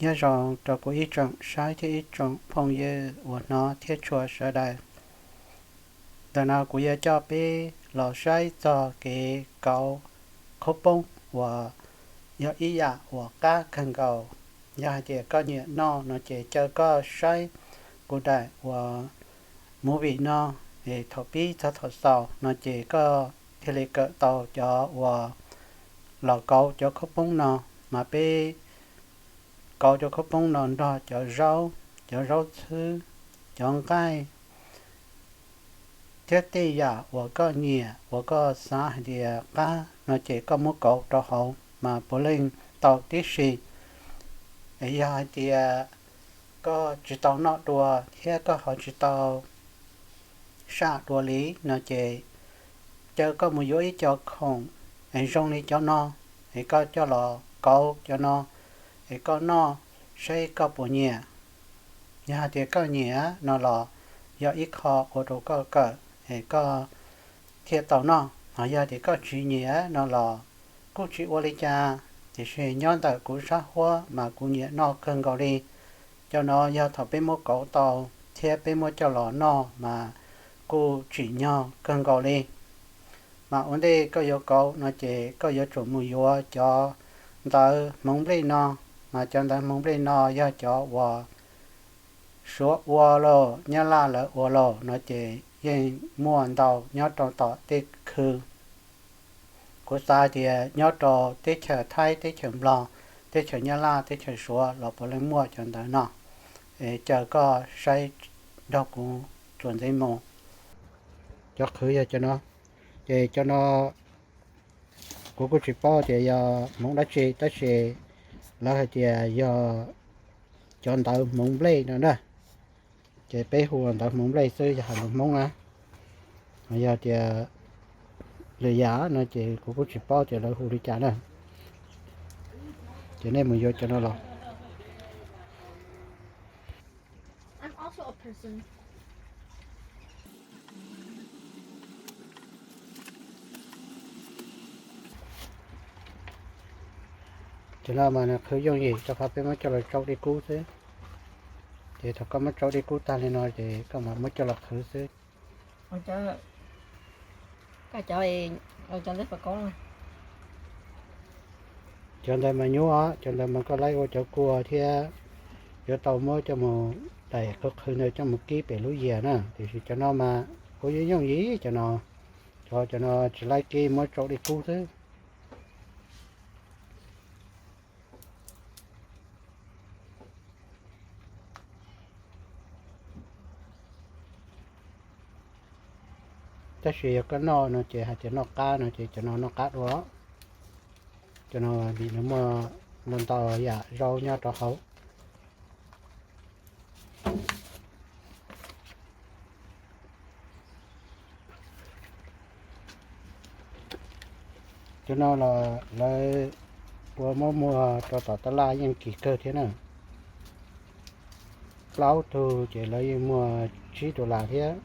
Nyob zoo rau kuv ib tsoom saib thiab ib tsoom phooj ywg uas hnov thiab tshua sawv daws. Ntawm no kuv yuav coj peb los saib txog kev kauv khaub poob uas yog ib yam uas qab kawg nkaus. Yog hais tias koj nyiam noj no ces caw koj saib kuv daim uas movie no, es thaum pib txog thaum xaus no ces koj thiaj li kawm tau cov uas los kauv cov khaub poob no. Mas peb kauv cov khaub poob no nrog cov zaub, cov zaub txhwb, cov nqaij, thiab tej yam uas koj nyiam uas koj xav hais tias qab no ces koj muab kauv rau hauv mas puav leej tau tib si. Es yog hais tias koj tsis tau noj dua thiab koj ho tsis tau saj dua li no ces caw koj mus yuav ib co khoom es zoo li cov no, es koj coj los kauv cov no, es koj noj saib koj puas nyiam. Yog hais tias koj nyiam no los yog ib qho ua rau koj kawm es koj thiaj tau noj. Ho yog tias koj tsis nyiam no los kuj tsis ua li cas, tiam sis nyob ntawm kuv sab huab mas kuv nyiam noj kawg nkaus li. Cov no yog thaum peb muab kauv tau thiab peb muab coj los noj mas kuj tsim nyog kawg nkaus li. Mas ua ntej koj yuav kauv no ces koj yuav tsum mus yuav cov ntawv hmoov nplej no. Mas cov ntawv hmoov nplej no yog cov uas Suav ua los Nyab Laj lawv ua los no ces yeej muaj ntau nyob rau tom tej khw. Kuv xav tias nyob rau teb chaws Thaib, teb chaws Nplog, teb chaws Nyab Laj, teb chaws Suav los puav leej muaj cov ntawv no. Es caw koj saib nrog kuv txuas ntxiv mus. Cov qhwv yog cov no, ces cov no kuv kuj tsis paub tias yog hmoov dab tsi tab sis lawv hais tias yog cov ntawv hmoov nplej no na. Ces peb hu ntawv hmoov nplej xwb yog hais lus Hmoob na. Yog tias lwm yam no ces kuv kuj tsis paub tias lawv hu li cas na. Ces nej mus yuav cov no los. Cov no mas nws qhwv yooj yim rau qhov peb muab coj los tsau dej kub xwb. Ces thaum koj muab tsau dej kub tag li no ces koj mam muab coj los qhwv xwb. Cov ntawd mas nyuaj, cov ntawd mas koj laib ua cov kua thiab yuav tau muab coj mus daim qhwv qhwv ntawd coj mus kib pem lub yias na. Tiam sis cov no mas kuj yooj yooj yim cov no. Cov, cov no tsis laib kib, muab tsau dej kub xwb. Tab sis yog koj noj no ces hais tias noj qab no ces cov no noj qab dua. Cov no vim nws muaj ntau ntau yam zaub nyob rau hauv. Cov no los lawv ua muab muag rau tom tab laj yeej kim kawg thiab na. Plaub tug ces lawv yeej muag tsib dollar thiab.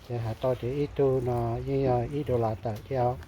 Ces hais tau tias ib tug no yeej yog ib dollar tawm thiab os.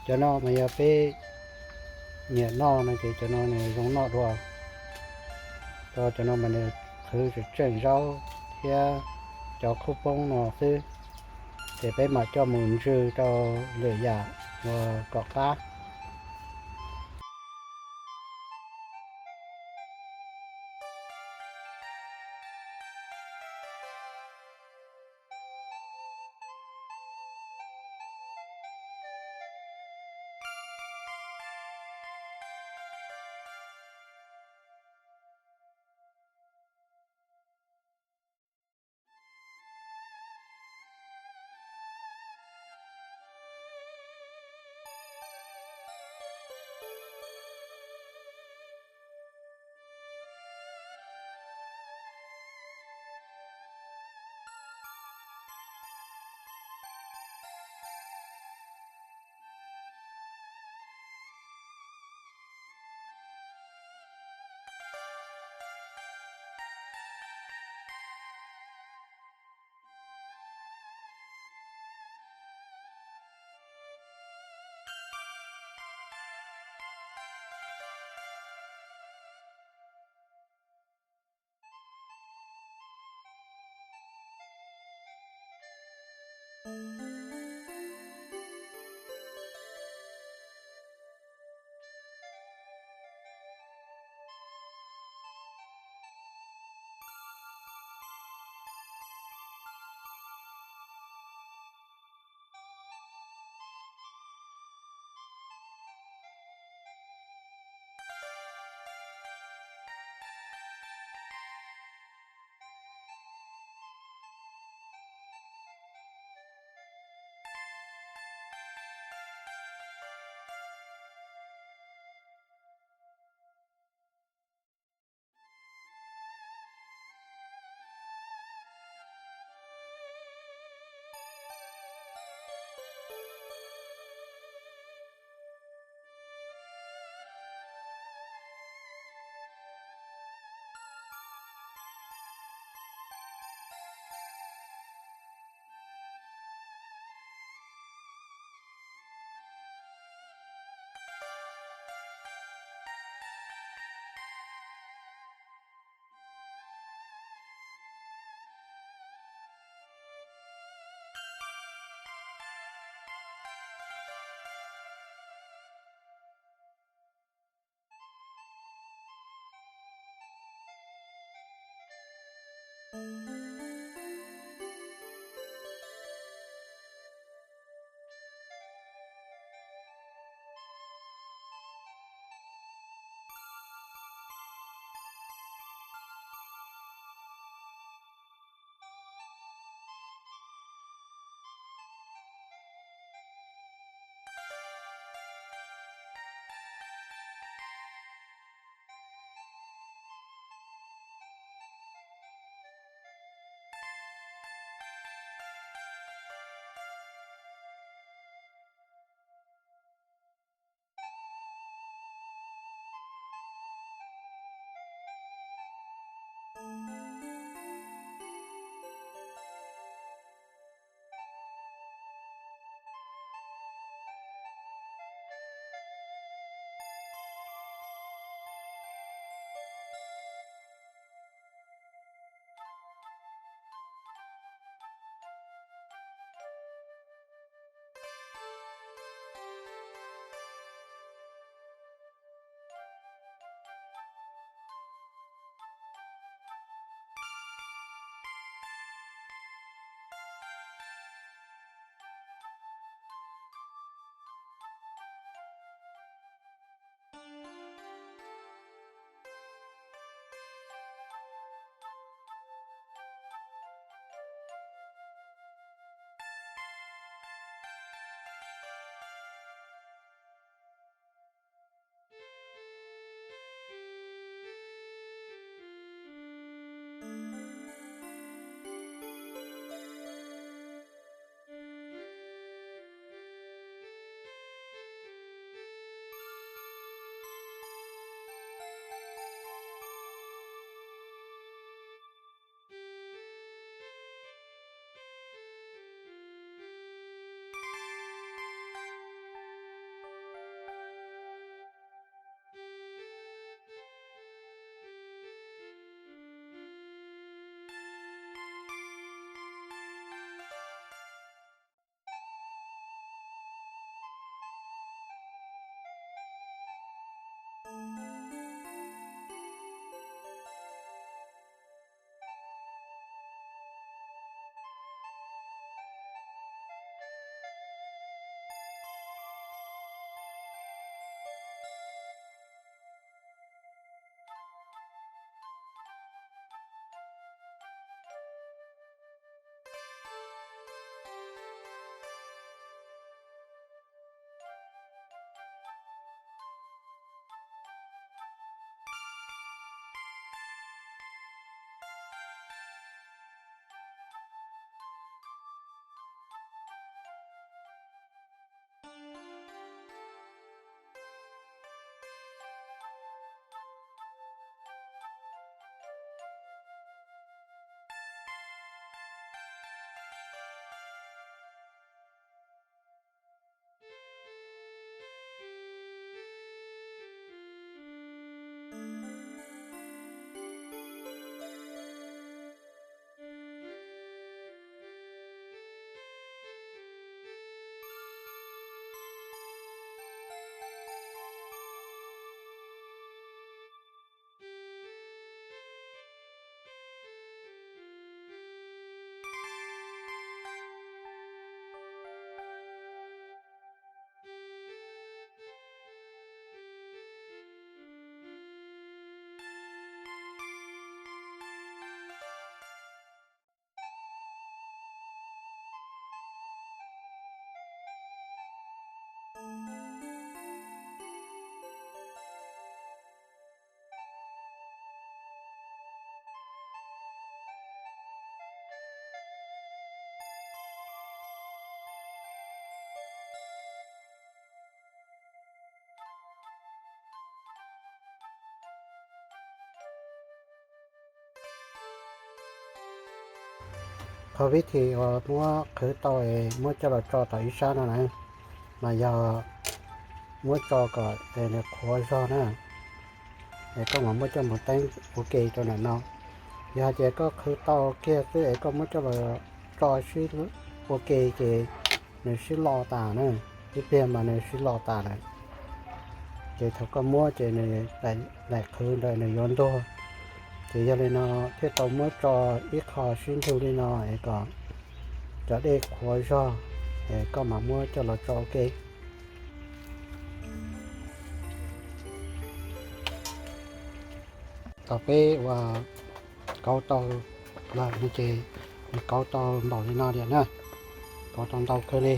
Cov no mas yog peb nyiam noj no ces cov no nws zoo noj dua. Rau cov no mas nws qhwv tseem tseem zaub thiab cov khaub poob no xwb, ces peb mam coj mus ntsw rau lwm yam uas kom qab. Qhov vib thim uas muab qhwv tau es muab coj los tso tom ib sab no na, mas yog muab tso kom es nws qhuav zog na, es koj mam muab coj mus teeb ua ke rau ntawm no. Yog hais tias koj qhwv tau kiag xwb es koj muab coj los tso sib ua ke ces nws sib lo tas na, ib pliag mas nws sib lo tas lawm. Ces thaum koj muab ces nws daim qhwv ntawd nws yuav ntuag. Ces yog li no thiaj tau muab tso ib qho sib nrug li no es kom cov dej qhuav zog, es koj mam muab coj los tso ua ke. Thaum peb uas kauv tau lawm no ces nws kauv tau npaum li no lawm na, kauv tau ntau kawg li.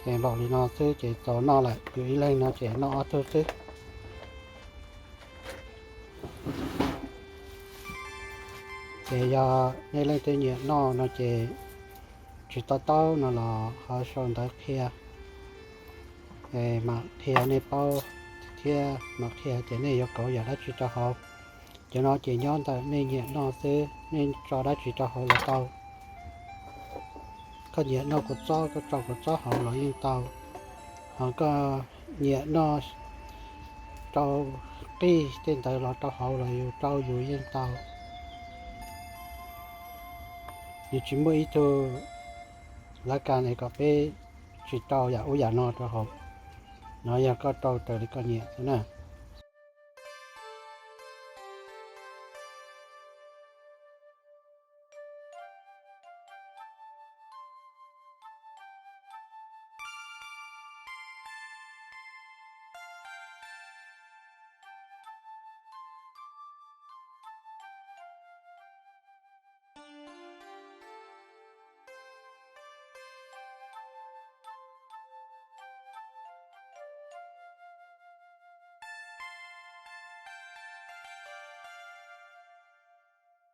Ces npaum li no xwb ces txaus noj lawm, yus ib leeg no ces noj ob tug xwb. Ces yog nej leej twg nyiam noj no ces tsis to taub no los ho sau ntawv qhia, mam qhia nej paub thiab mam qhia tias nej yuav kauv yam dab tsi rau hauv. Cov no ces nyob ntawm nej nyiam noj xwb, nej tso dab tsi rau hauv los tau. Koj nyiam noj kua txob koj tso kua txob hauv los yeej tau, ho koj nyiam noj rau qij tej ntawd los rau hauv los yus rau yus yeej tau. Nws tsis muaj ib tug lav kas es kom peb tsis rau yam ub yam no rau hauv. No yog koj rau raws li koj nyiam xwb na.